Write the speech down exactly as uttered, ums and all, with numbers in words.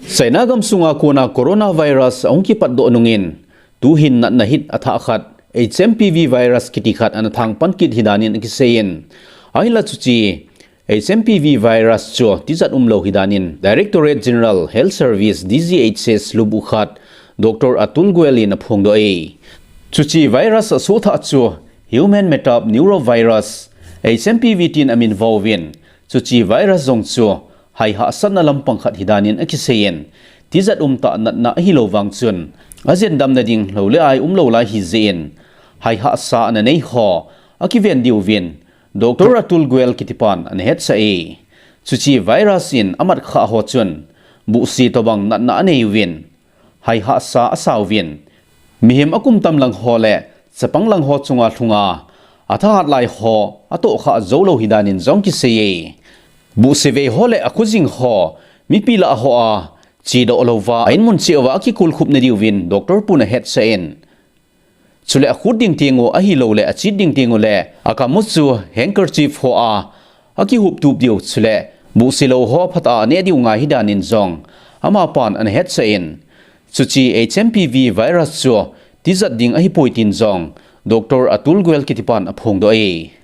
China gamsunga kona coronavirus ahung kipatdoh nungin, tuhin natna hit athah khat, H M P V virus kiti khat ana thangpan kit hidanin akiseiyin. Ahinla chuche H M P V virus chu tijat umlou hidanin Directorate General Health Service, D G H S, lubuh khat Doctor Atul Goel in aphongdoh e. Chuche virus asohthah chu human metapneumovirus, H M P V tin amin vauvin, chuche virus jong chu hai hahsatna lampang khat hidanin akiseiyin, tijat umtah natna ahilou vang chun, ajen damna ding lou le ai umlou lai hijeh in, hai hahsa ana nei ho akiven diuvin, Doctor Atul Goel kitipan ana hetsah e. Chuche virus in amat khah ho chun, buhse tobang natna anei uvin, hai hahsa asauvin, mihem akum tam lang ho le chapang lang ho chunga lhunga athahat lai ho atohkhah joulou hidanin jong kisei e. Buhse vei ho le akhojing ho mipi lah a hoa chedoh louva a inmun cheh uva akikulkhup nadiuvin Doctor pun ahetsah in, chule akhut ding teng u ahilou le achet ding teng u le akam u chu handkerchief hoa akihuptup diu chule buhse lou ho phatah a aneh diu ngai hidanin jong amapan ana hetsah in, chuche H M P V virus chu tijat ding ahipoi tin jong Doctor Atul Goel kitipan aphongdoh e.